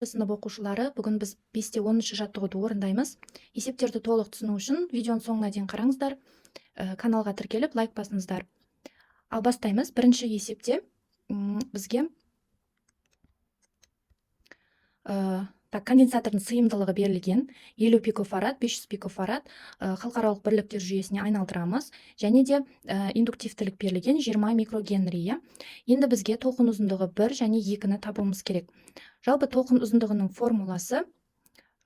Сынып оқушылары, бүгін біз 5-те 10 жаттығуды орындаймыз. Есептерді толық түсіну үшін видеоның соңына дейін қараңыздар, каналға тіркеліп, лайк басыңыздар. Ал бастаймыз. Бірінші есепте бізге так, конденсатордың сыйымдылығы берілген: 50 пикофарад, 500 пикофарад, халықаралық бірліктер жүйесіне айналдырамыз. Және де индуктивтілік берілген 20 микрогенри, иә. Енді бізге толқын ұзындығы 1 және 2-ні табуымыз керек. Жалпы, толқын ұзындығының формуласы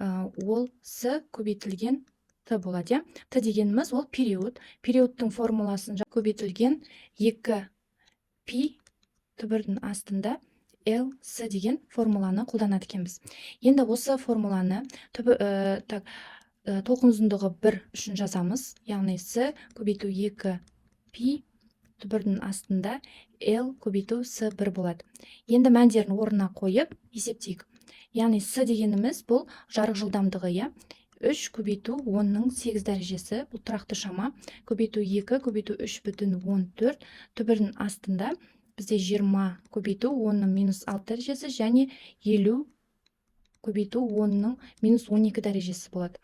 ол с көбейтілген т болады, иә. Т дегеніміз ол период. Периодтың формуласын көбейтілген 2 пи түбірдің астында L S деген формуланы қолданады екенбіз. Енді осы формуланы түбі, так, толқын ұзындығы 1 үшін жазамыз, яғни с көбейту 2 пи түбірдің астында L көбейту с 1 болады. Енді мәндерін орнына қойып есептейік. Яғни с дегеніміз бұл жарық жылдамдығы, иә. 3 көбейту 10-ның 8 дәрежесі, бұл тұрақты шама, көбейту 2 көбейту 3,14 түбірдің астында бізде 20 көбейту 10-ның минус 6 дәрежесі және 50 көбейту 10-ның минус 12 дәрежесі болады.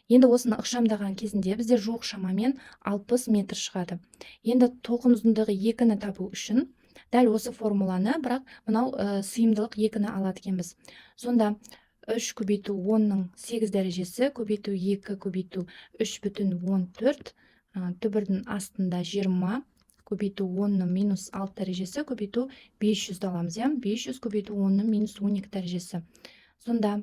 Енді осыны ықшамдаған кезінде бізде жуық шамамен 60 метр шығады. Енді толқын ұзындығы 2-ні табу үшін дәл осы формуланы, бірақ мынау сыйымдылық 2-ні алады екенбіз. Сонда 3 көбейту 10-ның 8 дәрежесі көбейту 2 көбейту 3,14 түбірдің астында 20 көбейту 10-ның минус 6 дәрежесі көбейту 500 аламыз, иә, 500 көбейту 10-ның минус 12 дәрежесі. Сонда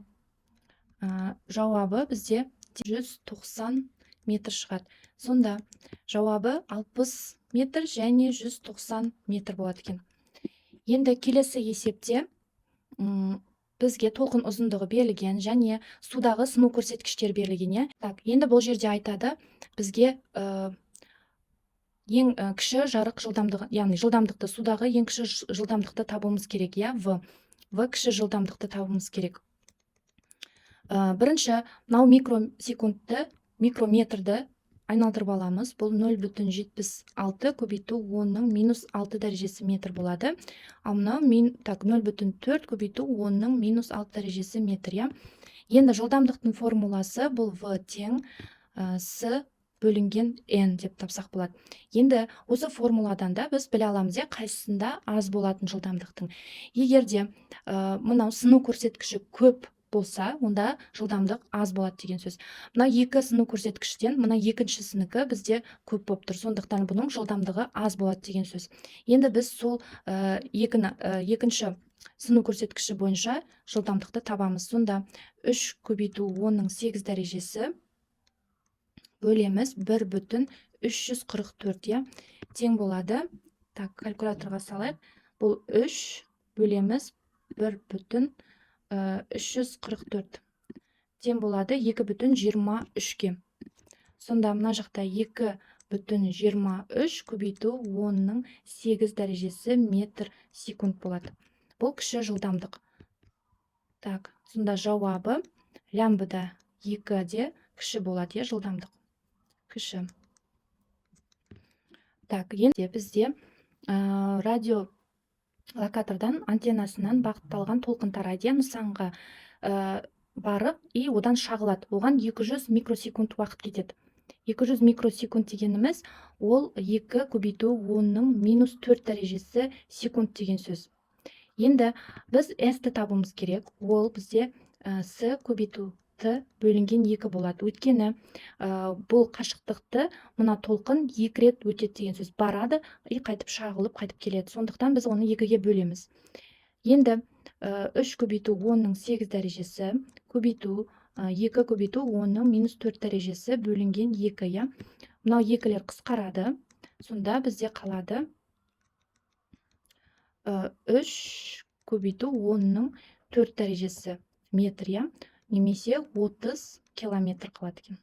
жауабы бізде 190 метр шығады. Сонда жауабы 60 метр және 190 метр болады екен. Енді келесі есепте бізге толқын ұзындығы берілген және судағы сыну көрсеткіштері берілген, иә. Так, енді бұл жерде айтады бізге ең кіші жарық жылдамдығы, яғни жылдамдықты, судағы ең кіші жылдамдықты табуымыз керек, иә. В кіші жылдамдықты табуымыз керек. Бірінші мынау микросекундты микрометрді айналдырып аламыз. Бұл 0,76 көбейту 10-ның минус 6 дәрежесі метр болады. Ал мынау так, 0,4 көбейту 10-ның минус 6 дәрежесі метр, иә. Енді жылдамдықтың формуласы бұл в тең с бөлінген n деп тапсақ болады. Енді осы формуладан да біз біле аламыз, иә, қайсысында аз болатын жылдамдықтың. Егер де мынау сыну көрсеткіші көп болса, онда жылдамдық аз болады деген сөз. Мына екі сыну көрсеткіштен мына екіншісінікі бізде көп болып тұр, сондықтан бұның жылдамдығы аз болады деген сөз. Енді біз сол екінші сыну көрсеткіші бойынша жылдамдықты табамыз. Сонда 3 көбейту 10-ның 8 дәрежесі бөлеміз 1,344, иә, тең болады. Так, калькуляторға салайық. Бұл 3 бөлеміз 1,344 тең болады 2,23-ке. Сонда мына жақта 2,23 көбейту 10-ның 8 дәрежесі метр секунд болады. Бұл кіші жылдамдық. Так, сонда жауабы лямбда 2-де кіші болады, иә, жылдамдық кіші. Так, енді бізде радио локатордан, антеннасынан бағытталған толқын тарайды, иә, нысанға барып и одан шағылады. Оған 200 микросекунд уақыт кетеді. 200 микросекунд дегеніміз ол 2 көбейту 10-ның минус 4 дәрежесі секунд деген сөз. Енді біз S-ті табуымыз керек. Ол бізде с көбейту т бөлінген 2 болады, өйткені бұл қашықтықты мына толқын екі рет өтеді деген сөз: барады и қайтып шағылып, қайтып келеді. Сондықтан біз оны екіге бөлеміз. Енді 3 көбейту 10-ның 8 дәрежесі көбейту 2 көбейту 10-ның минус 4 дәрежесі бөлінген 2, иә. Мынау екілер қысқарады, сонда бізде қалады 3 көбейту 10-ның 4 дәрежесі метр, иә, немесе 30 километр қалады екен.